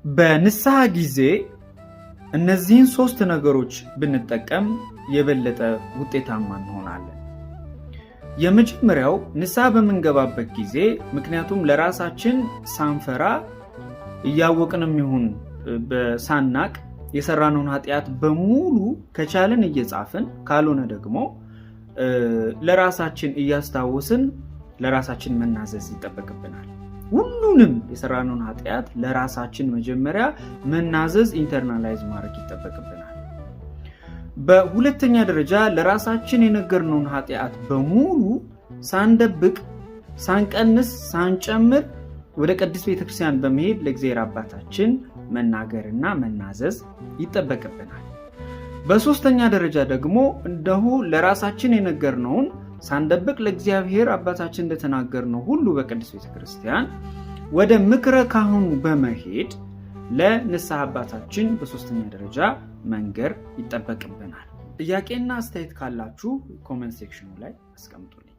በንስሐ ጊዜ እነዚህን ሶስት ነገሮች ብንጠቀም የበለጠ ውጤታማ እንሆናለን። የመጀመሪያው ንስሐ በምንገባበት ጊዜ፣ ምክንያቱም ለራሳችን ሳንፈራ እያወቅንም ይሁን ሳናቅ የሰራነውን ኃጢአት በሙሉ ከቻልን እየጻፍን፣ ካልሆነ ደግሞ ለራሳችን እያስታወስን ለራሳችን መናዘዝ ይጠበቅብናል። ሁሉንም የሰራነውን ኃጢአት ለራሳችን መጀመሪያ መናዘዝ፣ internalize ማድረግ ይጠበቅብናል። በሁለተኛ ደረጃ ለራሳችን የነገርነውን ኃጢአት በሙሉ ሳንደብቅ፣ ሳንቀንስ፣ ሳንጨምር ወደ ቅድስት ቤተክርስቲያን በመሄድ ለእግዚአብሔር አባታችን መናገርና መናዘዝ ይጠበቅብናል። በሶስተኛ ደረጃ ደግሞ እንደሁ ለራሳችን የነገርነውን ሳንደብቅ ለእግዚአብሔር አባታችን እንደተናገርነው ሁሉ በቅድስት ቤተክርስቲያን ወደ ምክረ ካህኑ በመሄድ ለንስሐ አባታችን በሶስተኛ ደረጃ መንገር ይጠበቅብናል። ጥያቄና አስተያየት ካላችሁ comment section ኑ ላይ አስቀምጡልኝ።